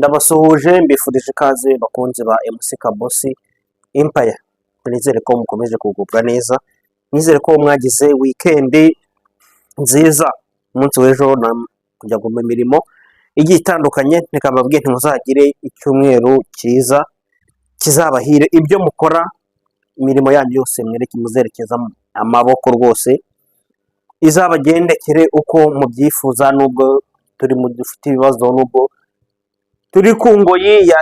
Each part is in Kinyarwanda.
Ndabasuhuje, mbifurije ikaze bakunzi ba MC Kabosi Empire. Nizere ko mukomeje kugubwa neza, nizere ko mwagize weekend nziza. Umunsi w'ejo kujya mu mirimo igiye itandukanye, reka mbabwire ntimuzagire icyumweru cyiza kizabahire ibyo mukora, imirimo yanyu yose mwereke muzerekeza amaboko rwose izabagendekere uko mubyifuza, nubwo turi mu dufite ibibazo, nubwo turi ku ngoyi ya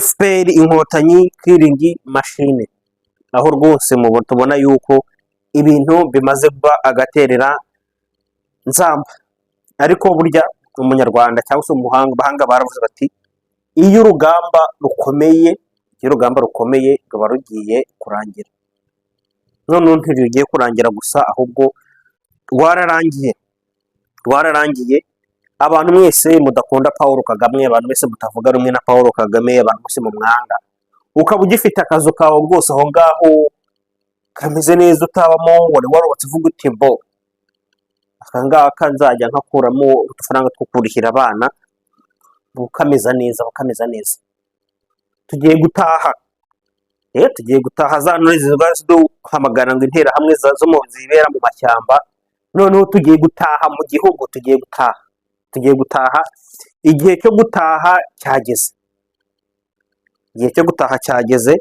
FPR Inkotanyi killing machine, aho rwose mu tubona yuko ibintu bimaze kuba agaterera nzamba. Ariko burya umunyarwanda cyangwa se umuhanga, abahanga baravuze bati: "Iyo urugamba rukomeye, iyo urugamba rukomeye ruba rugiye kurangira." Noneho ntirugiye kurangira gusa, ahubwo rwararangiye, rwararangiye. Abantu mwese mudakunda Paul Kagame, abantu mwese mutavuga rumwe na Paul Kagame, abantu mwese mumwanga, ukaba ugifite akazu kawe rwose aho ngaho kameze neza utabamo, wari warubatse uvuga uti: "Mbo aka ngaka nzajya nkakuramo udufaranga two kurihira abana," bukameza neza, bukameza neza. Tugiye gutaha, tugiye gutaha. Za ntore ziba ziduhamagara ngo interahamwe zo mu zibera mu mashyamba, noneho tugiye gutaha mu gihugu, tugiye gutaha, tugiye gutaha. Igihe cyo gutaha cyageze, igihe cyo gutaha cyageze.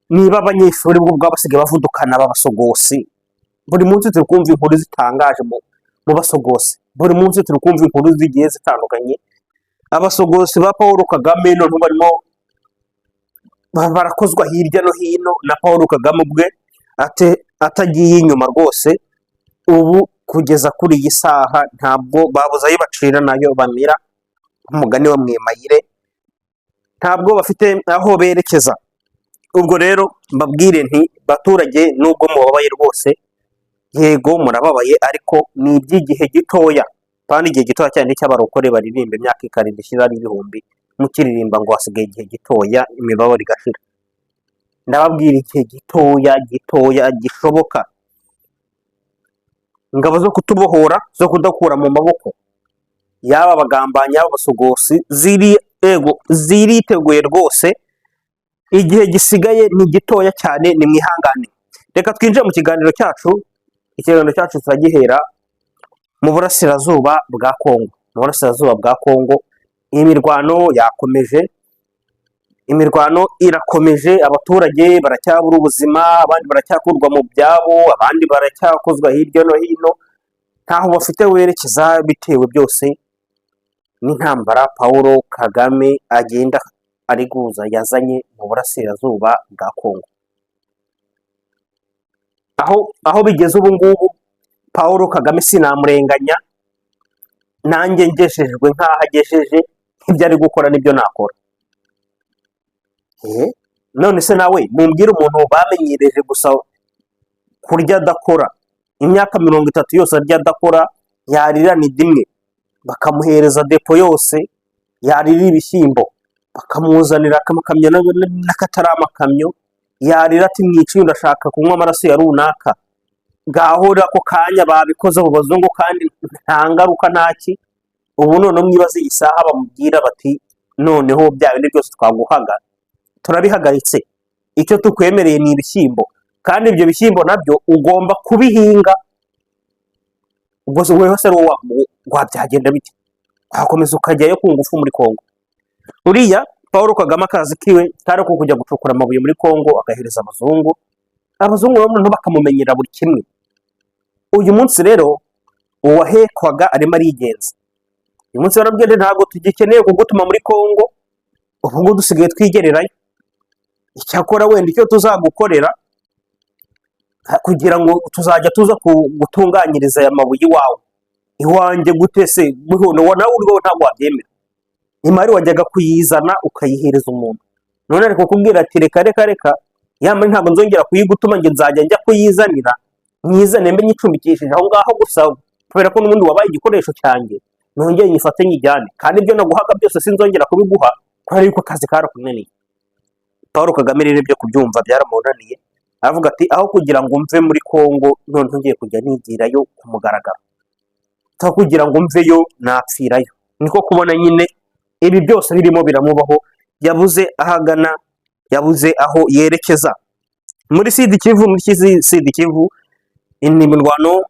Niba abanyeshuri bo ubwabo basigaye bavudukana b'abasogosi, buri munsi turi kumva inkuru zitangaje mu basogosi, buri munsi turi kumva inkuru zigiye zitandukanye. Abasogosi ba Paul Kagame noneho barimo barakozwa hirya no hino na Paul Kagame ubwe atagiye inyuma rwose. Ubu kugeza kuri iyi saha ntabwo babuze ayo bacira nayo bamira, umugani wa Mwemayire, ntabwo bafite aho berekeza. Ubwo rero mbabwire nti: "Baturage, nubwo mubabaye rwose, yego murababaye, ariko ni iby'igihe gitoya, kandi igihe gitoya cyane cy'abarokore baririmba imyaka ikarinda ishira ari ibihumbi mukiririmba ngo hasigaye igihe gitoya imibabaro igashira." Ndababwira igihe gitoya, gitoya gishoboka. Ingabo zo kutubohora, zo kudakura mu maboko y'aba bagambanyi, y'aba basogosi, ziri ego ziriteguye rwose. Igihe gisigaye ni gitoya cyane, ni mwihangane. Reka twinjire mu kiganiro cyacu. Ikiganiro cyacu turagihera mu burasirazuba bwa Kongo. Mu burasirazuba bwa Kongo imirwano yakomeje, imirwano irakomeje. Abaturage baracyabura ubuzima, abandi baracyakurwa mu byabo, abandi baracyakozwa hirya no hino, ntaho bafite werekeza, bitewe byose n'intambara Paul Kagame agenda ariguza yazanye mu burasirazuba bwa Kongo. Aho bigeze ubu ngubu, Paul Kagame sinamurenganya, nanjye ngejejwe nk'aho agejeje, ibyo ari gukora nibyo nakora. None se nawe mumbwire umuntu bamenyereje gusa kurya adakora, imyaka 30 yose arya adakora, yarira ni rimwe bakamuhereza depo yose, yarira ibishyimbo bakamuzanira amakamyo n'akatari amakamyo, yarira ati: "Mwiciye, ndashaka kunywa amaraso ya runaka," gahora ako kanya babikoze abo bazungu, kandi nta ngaruka, ntaki. Ubu noneho mwibaze iyi saha bamubwira bati: "Noneho bya bindi byose twaguhaga turabihagaritse, icyo tukwemereye ni ibishyimbo, kandi ibyo bishyimbo nabyo ugomba kubihinga." Ubwo se wewe se ari wowe wabyagenda bite? Wakomeza ukajyayo ku ngufu muri Kongo? Uriya Paul Kagame akazi kiwe kari ko kujya gucukura amabuye muri Kongo agahereza abazungu, abazungu noneho bakamumenyera buri kimwe. Uyu munsi rero uwahekwaga arimo arigenza. Uyu munsi barabwira: "Ntabwo tugikeneye kugutuma muri Kongo, ubu ngubu dusigaye twigererayo. Icyakora wenda icyo tuzagukorera kugira ngo tuzajya tuza gutunganyiriza aya mabuye iwawe." "Iwanjye gute se?" Nawe ubwawe ntabwo wabyemera. Imari wajyaga kuyizana ukayihereza umuntu, none ari kukubwira ati: "Reka, reka, reka, ya mari ntabwo nzongera kuyigutuma, njye nzajya njya kuyizanira, nyizane mbe nyicumbikishije aho ngaho gusa, kubera ko n'ubundi wabaye igikoresho cyanjye, nongere nyifate nyijyane, kandi ibyo naguhaga byose sinzongera kubiguha kubera yuko akazi karakunaniye." Paul Kagame rero ibyo kubyumva byaramunaniye, aravuga ati: "Aho kugira ngo mve muri Kongo noneho ngiye kujya nigirayo ku mugaragaro, aho kugira ngo mveyo napfirayo." Niko kubona nyine Ibi byose birimo biramubaho, yabuze aho agana, yabuze aho yerekeza. Muri Sud Kivu, muri Sud Kivu ni imirwano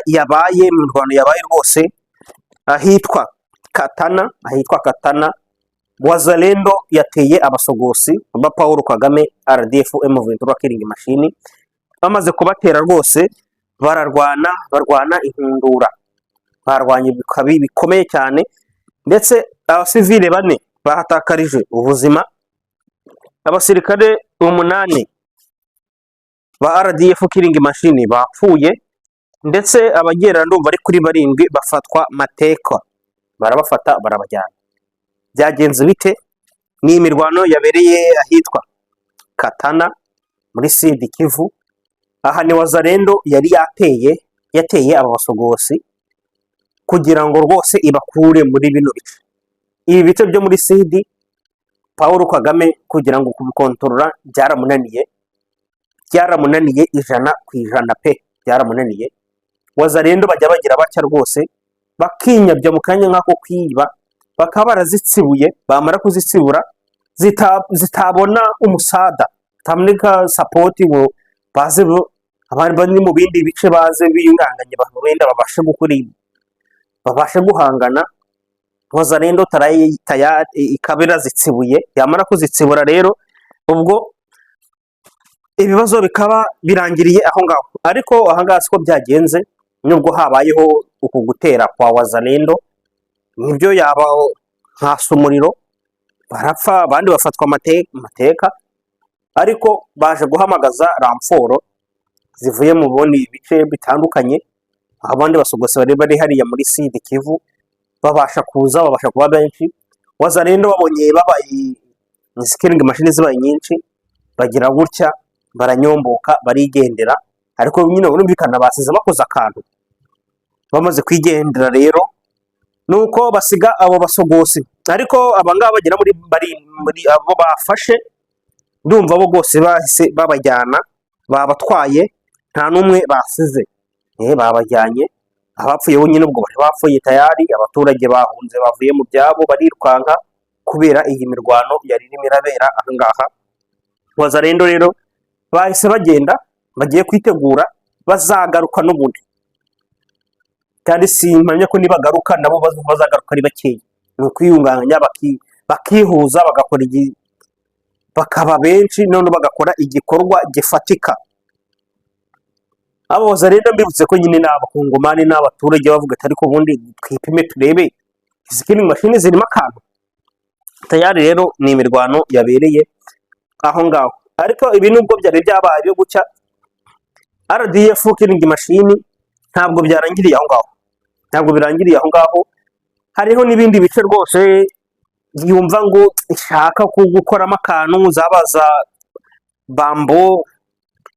yabaye, imirwano yabaye rwose ahitwa Katana, ahitwa Katana. Wazalendo yateye abasogosi ba Paul Kagame, RDF, M23 killing machine. Bamaze kubatera rwose bararwana, barwana inkundura, barwanye bikabi bikomeye cyane, ndetse abasivile 4 bahatakarije ubuzima, abasirikare 8 ba RDF killing machine bapfuye, ndetse abagera ndumva ari kuri 7 bafatwa mateka, barabafata barabajyana. Byagenze bite? Ni imirwano yabereye ahitwa Katana muri Sud Kivu. Aha ni Wazalendo yari yateye, yateye aba basogosi kugira ngo rwose ibakure muri bino bice, ibi bice byo muri Sud. Paul Kagame kugira ngo kubikontorora byaramunaniye, byaramunaniye 100% pe, byaramunaniye. Wazalendo bajya bagira batya rwose bakinyabya mu kanya nk'ako kwiba, bakaba barazitsibuye, bamara kuzitsibura zitabona umusada, zitaboneka support ngo baze abandi bari mu bindi bice baze biyunganganye, wenda babashe gukora ibi, babashe guhangana. Wazalendo tayari ikaba irazitsibuye, yamara kuzitsibura rero ubwo ibibazo bikaba birangiriye aho ngaho. Ariko aha ngaha siko byagenze. Nubwo habayeho uku gutera kwa Wazalendo, nibyo yaba nkasa umuriro, barapfa, abandi bafatwa amateka, ariko baje guhamagaza renfort zivuye mu bundi bice bitandukanye, aho abandi basogose bari bari hariya muri Sud Kivu babasha kuza, babasha kuba benshi. Wazalendo babonye babaye izi killing machine zibaye nyinshi, bagira gutya baranyomboka, barigendera. Ariko nyine urumvikana basize bakoze akantu. Bamaze kwigendera rero nuko basiga abo basogosi, ariko abangaba bagera muri bari muri abo bafashe, ndumva bo rwose bahise babajyana, babatwaye, nta n'umwe basize. Babajyanye. Abapfuye bo nyine ubwo bari bapfuye tayari. Abaturage bahunze, bavuye mu byabo barirukanka kubera iyi mirwano yari irimo irabera aha ngaha. Wazalendo rero bahise bagenda, bagiye kwitegura, bazagaruka n'ubundi, kandi simpamya ko nibagaruka nabo bazagaruka ari bakeya. Ni ukwiyunganya, bakihuza, bagakora bakaba benshi, none bagakora igikorwa gifatika. Abo Wazalendo mbibutse ko nyine ni abakongomani, ni abaturage bavuga ati: "Ariko ubundi twipime turebe izi killing machine zirimo akantu." Tayari rero ni imirwano yabereye aho ngaho. Ariko ibi nubwo byari byabaye byo gucya RDF killing machine, ntabwo byarangiriye aho ngaho, ntabwo birangiriye aho ngaho. Hariho n'ibindi bice rwose yumva ngo ishaka gukoramo akantu, zaba za Bambo,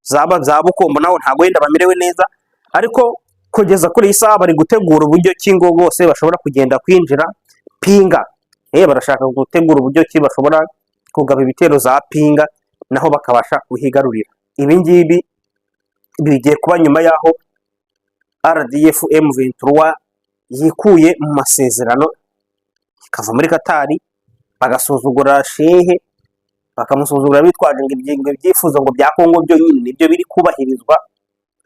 zaba za Bukombo, naho ntabwo wenda bamerewe neza, ariko kugeza kuri iyi saha bari gutegura uburyo ki ngo bose bashobora kugenda kwinjira Pinga. Barashaka gutegura uburyo ki bashobora kugaba ibitero za Pinga, naho bakabasha kuhigarurira. Ibi ngibi bigiye kuba nyuma y'aho RDF M23 yikuye mu masezerano, ikava muri Katari, bagasuzugura shehe, bakamusuzugura bitwaje ngo ngo ibyifuzo ngo bya Kongo byonyine nibyo biri kubahirizwa.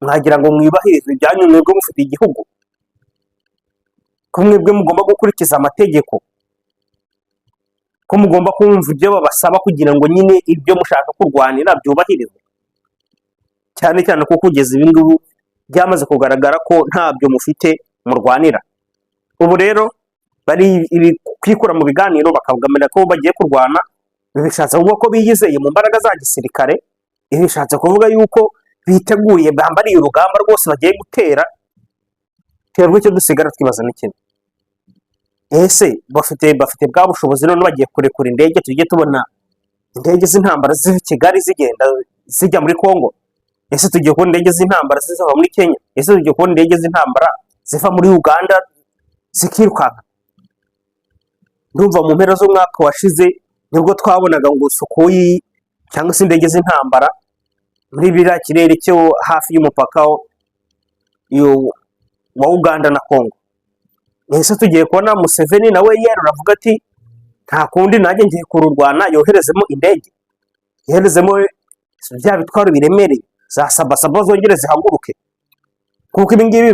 Mwagira ngo mwibahirize ibyanyu, mwebwe mufite igihugu, ko mwebwe mugomba gukurikiza amategeko, ko mugomba kumva ibyo babasaba kugira ngo nyine ibyo mushaka kurwanira byubahirizwe, cyane cyane ko kugeza ibi ngibi byamaze kugaragara ko ntabyo mufite murwanira. Ubu rero bari kwikura mu biganiro bakavugamira ko bagiye kurwana. Ibi bishatse kuvuga ko biyizeye mu mbaraga za gisirikare, ibi bishatse kuvuga yuko biteguye, bambariye urugamba rwose bagiye gutera. Twebwe icyo dusigara twibaza ni kimwe: ese bafite bwa bushobozi? None bagiye kurekura indege, tujye tubona indege z'intambara ziva i Kigali zigenda zijya muri Kongo? Ese tugiye kubona indege z'intambara ziva muri Kenya? Ese tugiye kubona indege z'intambara ziva muri Uganda zikirukanka? Ndumva mu mpera z'umwaka washize nibwo twabonaga ngo Sukhoi cyangwa se indege z'intambara muri biriya kirere cyo hafi y'umupaka wa Uganda na Kongo. Ese tugiye kubona Museveni nawe yerura avuga ati Nta kundi, nanjye ngiye kururwana. Yoherezemo indege, yoherezemo bya bitwaro biremereye, za sabasaba zongere zihaguruke, kuko ibi ngibi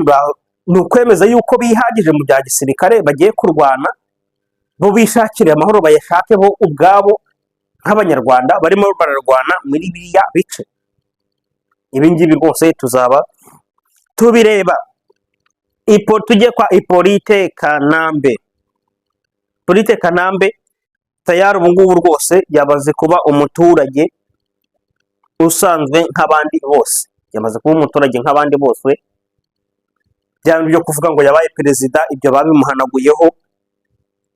ni ukwemeza yuko bihagije mu bya gisirikare, bagiye kurwana bo bishakire amahoro, bayashake bo ubwabo nk'Abanyarwanda barimo bararwana muri biriya bice. Ibi ngibi rwose tuzaba tubireba. Ipo tujye kwa Hippolyte Kanambe. Hippolyte Kanambe tayari ubu ngubu rwose yamaze kuba umuturage usanzwe nk'abandi bose, yamaze kuba umuturage nk'abandi bose. Bya byo kuvuga ngo yabaye perezida, ibyo babimuhanaguyeho,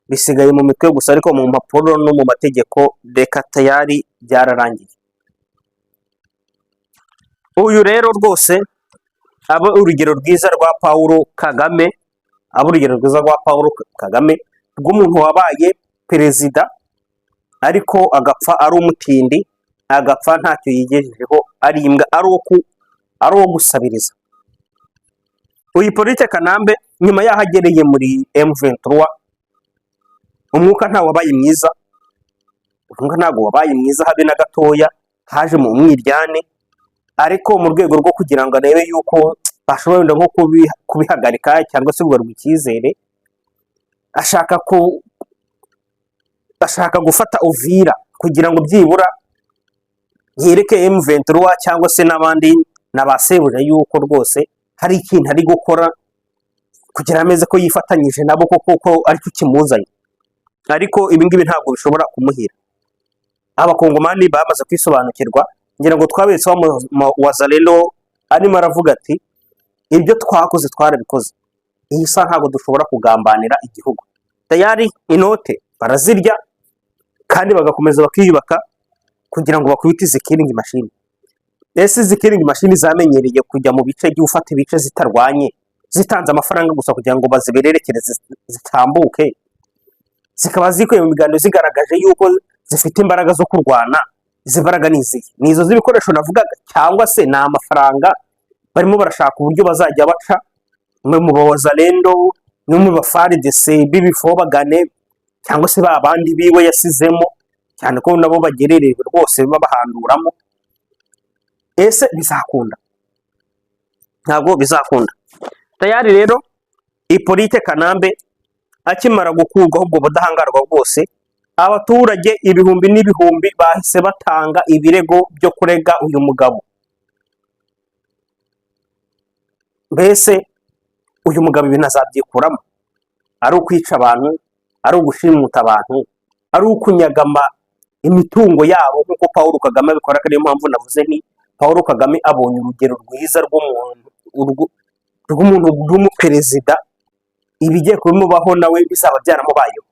bisigaye mu mitwe gusa, ariko mu mpapuro no mu mategeko reka tayari byararangiye. Uyu rero rwose abe urugero rwiza rwa Paul Kagame, abe urugero rwiza rwa Paul Kagame rw'umuntu wabaye perezida ariko agapfa ari umutindi, agapfa ntacyo yigejejeho, ari imbwa, ari uwo gusabiriza. Uyu Hippolyte Kanambe nyuma y'aho agereye muri M23, umwuka ntawo wabaye mwiza, umwuka ntabwo wabaye mwiza habe na gatoya, haje mu mwiryane. Ariko mu rwego rwo kugira ngo arebe yuko bashobora wenda nko kubihagarika cyangwa se kugarura icyizere, ashaka gufata Uvira kugira ngo byibura yereke M23 cyangwa se n'abandi na ba sebuja yuko rwose hari ikintu ari gukora kugira ameze ko yifatanyije nabo koko, ko aricyo kimuzanye. Ariko ibi ngibi ntabwo bishobora kumuhira. Abakongomani bamaze kwisobanukirwa. Ngira ngo twaberetse wa Wazalendo arimo aravuga ati: "Ibyo twakoze twarabikoze, iyi saha ntabwo dushobora kugambanira igihugu." Tayari inote barazirya kandi bagakomeza bakiyubaka kugira ngo bakubite izi killing machine. Ese izi killing machine zamenyereye kujya mu bice, gufata ibice zitarwanye, zitanze amafaranga gusa kugira ngo bazibererekere zitambuke, zikaba zikuye mu biganiro zigaragaje yuko zifite imbaraga zo kurwana? Izi mbaraga ni izihe? Ni izo z'ibikoresho navugaga, cyangwa se ni amafaranga barimo barashaka uburyo bazajya baca mu Bawazalendo no mu ba FARDC b'ibifobagane, cyangwa se ba bandi biwe yasizemo, cyane ko nabo bagererewe rwose babahanduramo? Ese bizakunda? Ntabwo bizakunda. Tayari rero Hippolyte Kanambe akimara gukurwaho ubwo budahangarwa bwose, abaturage ibihumbi n'ibihumbi bahise batanga ibirego byo kurega uyu mugabo. Mbese uyu mugabo ibintu azabyikuramo? Ari ukwica abantu, ari ugushimuta abantu, ari ukunyagama imitungo yabo nk'uko Paul Kagame abikora. Niyo mpamvu navuze nti Paul Kagame abonye urugero rwiza rw'umuntu rw'umuperezida, ibigiye kubimubaho nawe bizaba byaramubayeho.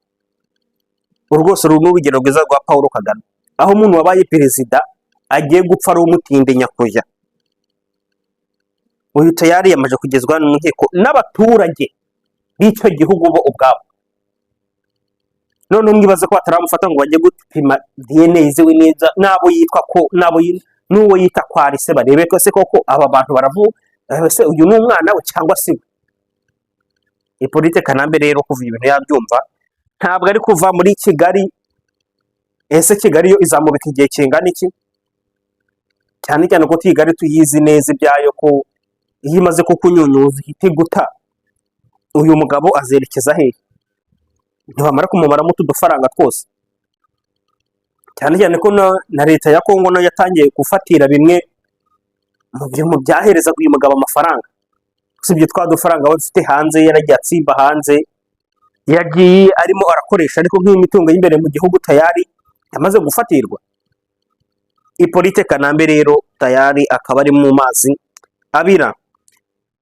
Uru rwose uru ni urugero rwiza rwa Paul Kagame, aho umuntu wabaye perezida agiye gupfa ari umutindi nyakujya. Uyu tayari yamaze kugezwa mu nkiko n'abaturage b'icyo gihugu bo ubwabo. Noneho mwibaze ko bataramufata ngo bajye gupima DNA ziwe neza n'abo yitwa ko n'uwo yita ko ari se, barebe ko se koko aba bantu baravu ese uyu ni umwana we cyangwa se we. Hippolyte Kanambe rero kuva ibintu yabyumva, ntabwo ari kuva muri Kigali. Ese Kigali yo izamubika igihe kingana iki? Cyane cyane ko Kigali tuyizi neza ibyayo, ko iyo imaze kukunyunyuza ihita iguta. Uyu mugabo azerekeza hehe ntibamara kumumaramo utu dufaranga twose? Cyane cyane ko na leta ya Kongo nayo yatangiye gufatira bimwe mu byaherezaga uyu mugabo amafaranga. Usibye twa dufaranga aba afite hanze, yaragiye atsimba hanze, yagiye arimo arakoresha, ariko nk'imitungo y'imbere mu gihugu tayari yamaze gufatirwa. Hippolyte Kanambe rero tayari akaba ari mu mazi abira.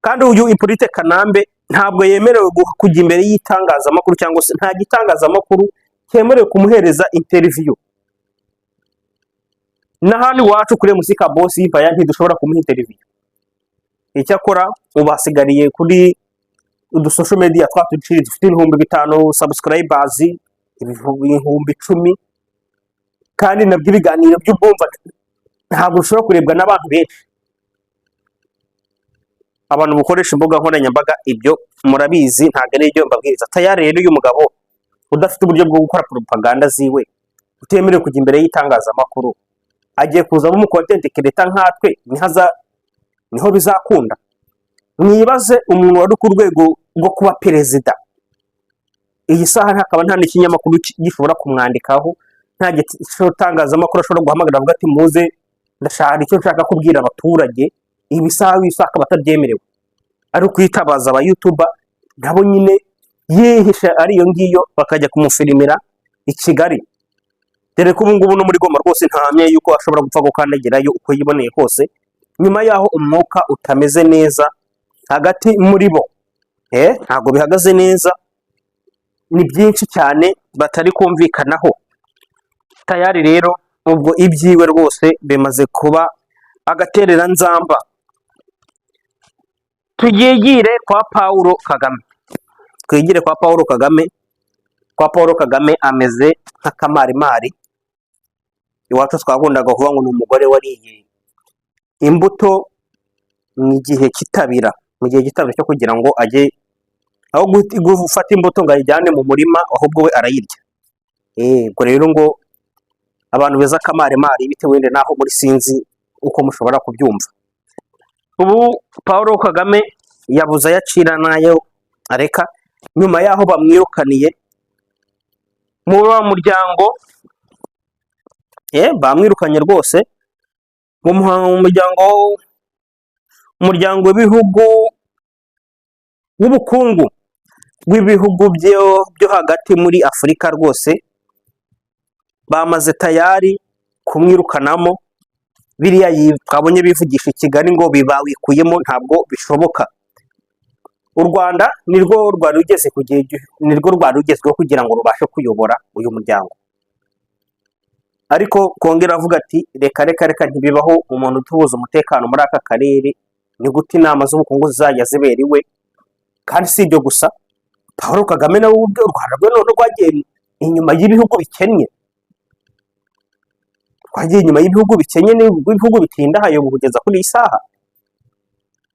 Kandi uyu Hippolyte Kanambe ntabwo yemerewe kujya imbere y'itangazamakuru, cyangwa se nta gitangazamakuru cyemerewe kumuhereza interview. Na hano iwacu kuri MC Kabosi Impaya ntidushobora kumuha interview. Icyakora ubu hasigariye kuri udu social media twa tuciri dufite 5000 subscribers, 10,000, kandi nabwo ibiganiro by'ubwumva ntabwo bishobora kurebwa n'abantu benshi. Abantu bakoresha imbuga nkoranyambaga ibyo murabizi, ntabwo ari ibyo mbabwiriza. Tayari rero uyu mugabo Udafite uburyo bwo gukora propaganda ziwe, utemerewe kujya imbere y'itangazamakuru, agiye kuzamo umu content creator nkatwe, niho bizakunda? Mwibaze umuntu wari ku rwego rwo kuba perezida, iyi saha hakaba nta n'ikinyamakuru gishobora kumwandikaho, nta gitangazamakuru ashobora guhamagara avuga ati: "Muze, ndashaka icyo nshaka kubwira abaturage." Iyi saha w'isaha akaba atabyemerewe, ari kwitabaza aba YouTuber nabo nyine yihishe ari iyo ngiyo, bakajya kumufirimira i Kigali, dore ko ubu ngubu no muri Goma rwose ntahamya yuko ashobora gupfa gukandagirayo uko yiboneye kose, nyuma y'aho umwuka utameze neza hagati muri bo. Ntabwo bihagaze neza, ni byinshi cyane batari kumvikanaho. Tayari rero ubwo ibyiwe rwose bimaze kuba agatereranzamba. Tugigire kwa Paul Kagame, twigire kwa Paul Kagame. Kwa Paul Kagame ameze nk'akamarimari. Iwacu twakundaga kuvuga ngo ni umugore wariye imbuto mu gihe kitabira, mu gihe kitabira cyo kugira ngo ajye aho gufata imbuto ngo ayijyane mu murima, ahubwo we arayirya. Ubwo rero ngo abantu beza akamarimari, bitewe wenda n'aho muri, sinzi uko mushobora kubyumva. Ubu Paul Kagame yabuze ayo acira n'ayo areka, nyuma y'aho bamwirukaniye muri wa muryango. Bamwirukanye rwose mu muryango w'ibihugu w'ubukungu bw'ibihugu byo hagati muri Afurika. Rwose bamaze tayari kumwirukanamo. Biriya twabonye bivugisha i Kigali ngo bibawikuyemo, ntabwo bishoboka. U Rwanda nirwo rwari rugeze ku gihe, nirwo rwari rugezweho kugira ngo rubashe kuyobora uyu muryango, ariko kongera avuga ati: "Reka, reka, reka, ntibibaho! Umuntu utubuza umutekano muri aka karere, ni gute inama z'ubukungu zizajya zibera iwe?" Kandi si ibyo gusa, Paul Kagame nawe ubwe, u Rwanda rwe noneho rwagiye inyuma y'ibihugu bikennye, rwagiye inyuma y'ibihugu bikennye n'ibihugu bitindahaye ubu kugeza kuri iyi saha.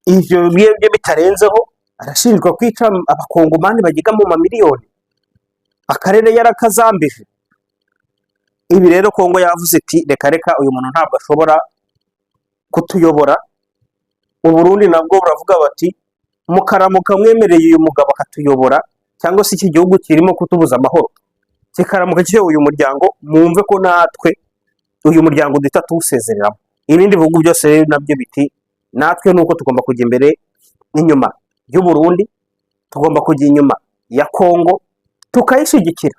Ivyo byo bitarenzeho, arashinjwa kwica abakongomani bagega mu mamiliyoni, akarere yarakazambije. Ibi rero Kongo yavuze iti: "Reka, reka, uyu muntu ntabwo ashobora kutuyobora." Uburundi nabwo buravuga bati: "Mukaramuka mwemereye uyu mugabo akatuyobora, cyangwa se iki gihugu kirimo kutubuza amahoro kikaramuka kiyoboye uyu muryango, mwumve ko natwe uyu muryango duhita tuwusezereramo." Ibindi bihugu byose rero nabyo biti: "Natwe nuko tugomba kujya imbere n'inyuma y'u Burundi, tugomba kujya inyuma ya Kongo tukayishyigikira,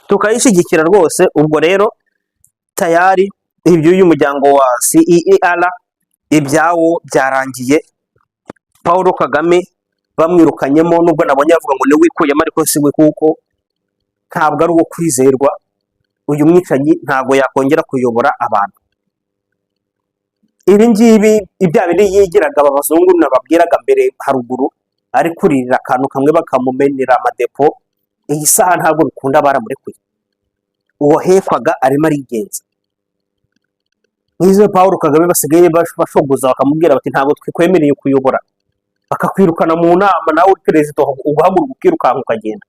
tukayishyigikira rwose." Ubwo rero tayari iby'uyu muryango wa CEER ibyawo byarangiye, Paul Kagame bamwirukanyemo, nubwo nabonye avuga ngo niwe wikuyemo, ariko si we, kuko ntabwo ari uwo kwizerwa. Uyu mwicanyi ntabwo yakongera kuyobora abantu. Ibi ngibi ibya bindi yigiraga aba bazungu nababwiraga mbere haruguru, ari kuririra akantu kamwe bakamumenera amadepo, iyi saha ntabwo bikunda, baramurekuye. Uwahekwaga arimo arigenza. Nk'izo Paul Kagame basigaye bashogoza bakamubwira bati: "Ntabwo twikwemereye kuyobora," bakakwirukana mu nama, nawe uri perezida, ugahaguruka ukirukanka ukagenda,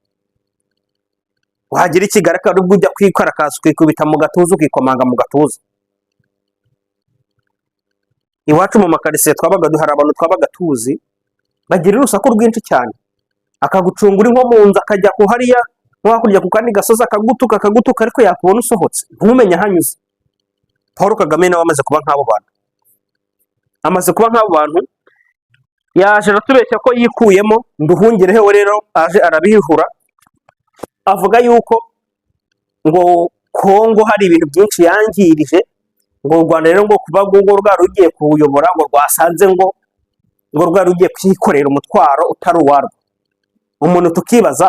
wagera i Kigali akaba aribwo ujya kwikarakaza, ukikubita mu gatuza, ukikomanga mu gatuza. Iwacu mu makaritsiye twabaga hari abantu twabaga tuzi bagira urusaku rwinshi cyane, akagucunga uri nko mu nzu, akajya ku hariya nko hakurya ku kandi gasozi, akagutuka, akagutuka, ariko yakubona usohotse ntumenye aho anyuze. Paul Kagame nawe amaze kuba nk'abo bantu, amaze kuba nk'abo bantu. Yaje aratubeshya ko yikuyemo. Nduhungirehe we rero aje arabihihura, avuga yuko ngo Kongo hari ibintu byinshi yangirije, ngo u Rwanda rero ngo kuba ngo rwari rugiye kuwuyobora, ngo rwasanze ngo rwari rugiye kwikorera umutwaro utari uwarwo. Umuntu tukibaza,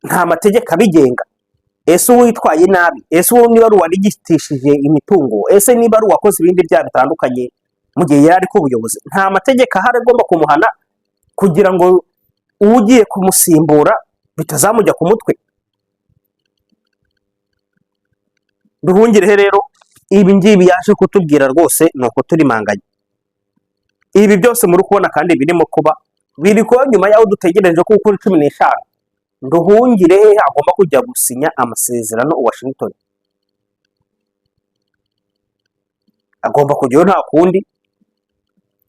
nta mategeko abigenga? Ese uwitwaye nabi, ese uwo niba ari uwarigitishije imitungo, ese niba ari uwakoze ibindi byaha bitandukanye mu gihe yari ari ku buyobozi, nta mategeko ahari agomba kumuhana kugira ngo ugiye kumusimbura bitazamujya ku mutwe? Nduhungirehe rero ibi ngibi yaje kutubwira rwose ni uko turimanganya ibi byose muri kubona kandi birimo kuba. Biri kuba nyuma y'aho dutegereje ko kuri 15 Nduhungirehe agomba kujya gusinya amasezerano i Washington. Agomba kujyayo nta kundi,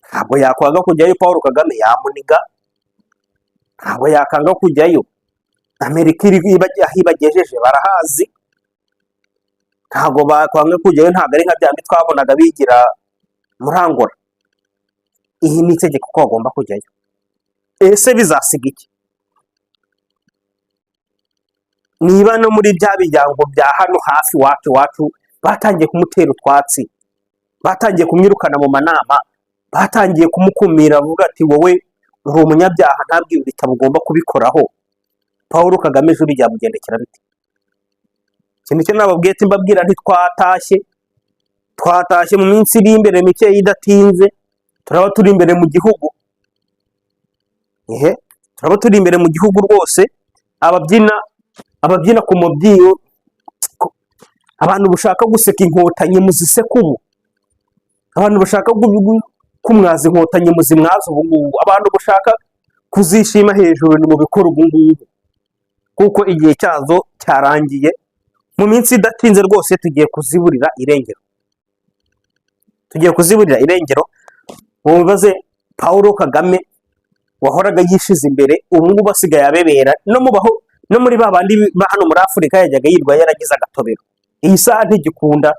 ntabwo yakwanga kujyayo. Paul Kagame yamuniga, ntabwo yakanga kujyayo. Amerika iri aho ibagejeje barahazi, ntabwo bakwanga kujyayo. Ntabwo ari nka byandi twabonaga bigira muri Angola. Iyi ni itegeko ko bagomba kujyayo. Ese bizasiga iki? Niba no muri bya miryango bya hano hafi iwacu iwacu batangiye kumutera utwatsi, batangiye kumwirukana mu manama, batangiye kumukumira, avuga ati: "Wowe uri umunyabyaha, ntabwo ibi bitabo ugomba kubikoraho." Paul Kagame ejo byamugendekera bite? Ikintu cyo nababwiye ati mbabwira nti twatashye, twatashye mu minsi iri imbere mike idatinze, turaba turi imbere mu gihugu. Ehe, turaba turi imbere mu gihugu rwose. Ababyina ku mubyiyo, abantu bashaka guseka Inkotanyi muziseka ubu, abantu bashaka kumwaza Inkotanyi muzimwaza ubu ngubu, abantu bashaka kuzishima hejuru ni mu bikora ubu ngubu, kuko igihe cyazo cyarangiye. Mu minsi idatinze rwose tugiye kuziburira irengero, tugiye kuziburira irengero. Mubibaze Paul Kagame wahoraga yishize imbere, ubu ngubu asigaye abebera no mubaho, no muri ba bandi ba hano muri Afurika yajyaga yirwa yaragize agatobero. Iyi saha ntigikunda,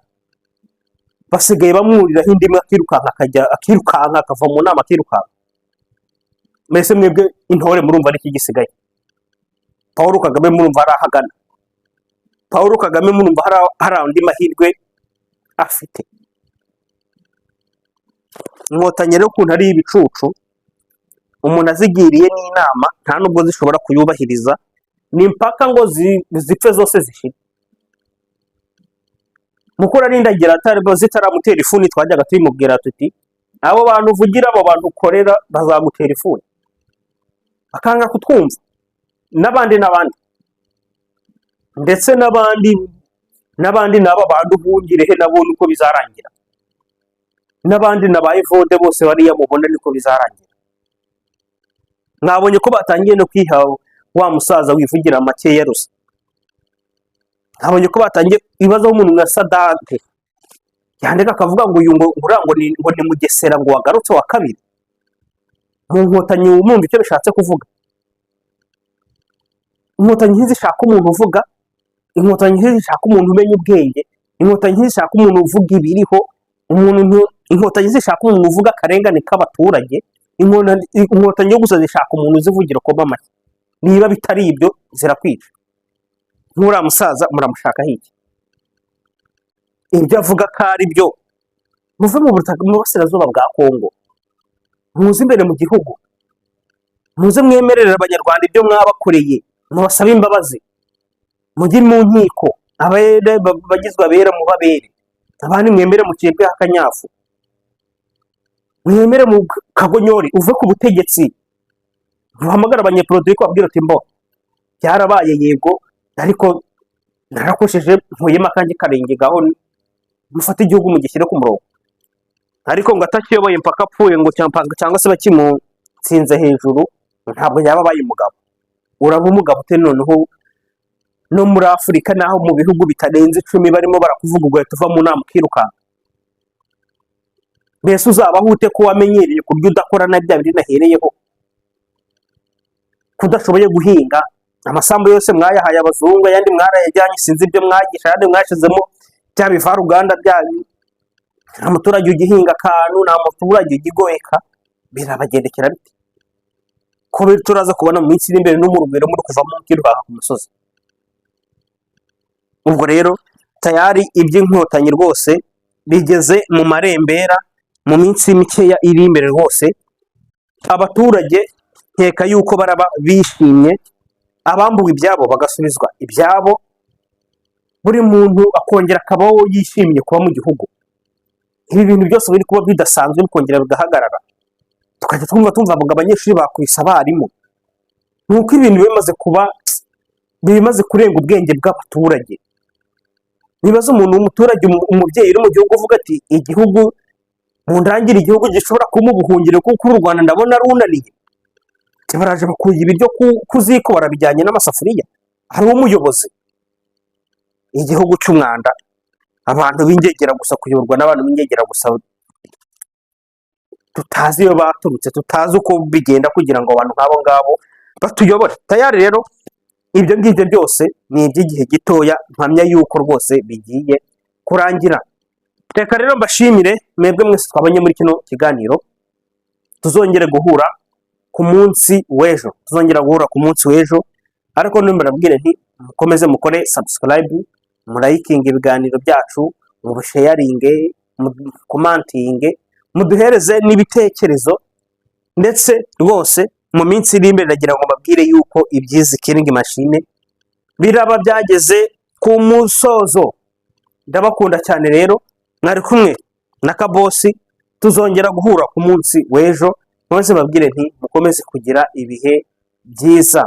basigaye bamwuriraho indi imwe akirukanka, akajya akirukanka, akava mu nama akirukanka. Mbese mwebwe intore murumva ari iki gisigaye? Paul Kagame murumva hari aho agana? Paul Kagame murumva hari andi mahirwe afite? Inkotanyi rero ukuntu ari ibicucu, umuntu azigiriye n'inama nta nubwo zishobora kuyubahiriza, ni impaka ngo zipfe zose zishire. Mukuru arindagira atari zitaramutera ifuni, twajyaga tubimubwira tuti: "Abo bantu uvugira, abo bantu ukorera bazagutera ifuni," bakanga kutwumva, n'abandi n'abandi, ndetse n'abandi n'abandi n'aba bantu Nduhungirehe nabo niko bizarangira, n'abandi na ba Evode bose bariya mubona niko bizarangira. Mwabonye ko batangiye no kwiha wa musaza wivugira makeya rusa. Mwabonye ko batangiye ibibazo umuntu nka Sadate yandika akavuga ngo uyu ngo uriya ngo ni Mugesera ngo wagarutse wa kabiri mu Nkotanyi. Wumva icyo bishatse kuvuga? Inkotanyi ntizishaka umuntu uvuga, Inkotanyi ntizishaka umuntu umenya ubwenge, Inkotanyi ntizishaka umuntu uvuga ibiriho, Inkotanyi zishaka umuntu uvuga akarengane k'abaturage. Inkotanyi yo gusa zishaka umuntu uzivugira koma amashyi. Niba bitari ibyo zirakwica. Nk'uriya musaza muramushakaho iki? Ibyo avuga ko ari byo? Muve mu butaka mu burasirazuba bwa Kongo, muze imbere mu gihugu, muze mwemerere Abanyarwanda ibyo mwabakoreye, mubasabe imbabazi, mujye mu nkiko, abere bagizwe abera mubabere, abandi mwemere mucibweho akanyafu, mwemere mu kagonyori uve ku butegetsi, uhamagare abanyepolitiki babwira uti: "Mbo byarabaye yego, ariko narakosheje, nkuyemo akanjye karenge, gaho mufate igihugu mugishyire ku murongo." Ariko ngo atakiyoboye mpaka apfuye ngo cyangwa se bakimutsinze hejuru, ntabwo yaba abaye umugabo. Uraba umugabo ute noneho no muri Afurika naho mu bihugu bitarenze 10 barimo barakuvuga, ugahita uva mu nama ukirukanka? Mbese uzabaho ute ko wamenyereye kurya udakora, na bya bindi nahereyeho, kudashoboye guhinga? Amasambu yose mwayahaye abazungu, ayandi mwarayajyanye, sinzi ibyo mwagisha, ayandi mwashizemo bya bivaruganda byanyu. Nta muturage ugihinga akantu, nta muturage ugigoheka. Birabagendekera bite ko turaza kubona mu minsi iri imbere no mu Rugwiro muri kuvamo mukirukanka ku musozi? Ubwo rero tayari iby'Inkotanyi rwose bigeze mu marembera. Mu minsi mikeya iri imbere rwose abaturage nkeka yuko baraba bishimye, abambuwe ibyabo bagasubizwa ibyabo, buri muntu akongera akabaho yishimiye kuba mu gihugu. Ibi bintu byose biri kuba bidasanzwe bikongera bigahagarara, tukajya twumva ngo abanyeshuri bakubise abarimu. Ni uko ibintu bimaze kuba, bimaze kurenga ubwenge bw'abaturage. Nibaza umuntu w'umuturage, umubyeyi uri mu gihugu uvuga ati: "Igihugu mundangire, igihugu gishobora kuba ubuhungiro, kuko uru Rwanda ndabona runaniye." Baraje bakuye ibiryo ku ziko, barabijyanye n'amasafuriya. Hari umuyobozi, igihugu cy'umwanda, abantu b'ingegera gusa, kuyoborwa n'abantu b'ingegera gusa, tutazi iyo baturutse, tutazi uko bigenda kugira ngo abantu nk'abo ngabo batuyobore. Tayari rero ibyo ngibyo byose ni iby'igihe gitoya, mpamya yuko rwose bigiye kurangira. Reka rero mbashimire mwebwe mwese twabonye muri kino kiganiro. Tuzongere guhura ku munsi w'ejo, tuzongera guhura ku munsi w'ejo. Ariko mbabwire nti mukomeze mukore subscribe, murayikinga ibiganiro byacu, mubisharinge, mucommentinge, muduhereze n'ibitekerezo. Ndetse rwose mu minsi iri imbere ndagira ngo mbabwire yuko iby'izi killing machine biraba byageze ku musozo. Ndabakunda cyane rero, mwari kumwe na Kabosi. Tuzongera guhura ku munsi w'ejo. Mukomeze mbabwire nti mukomeze kugira ibihe byiza.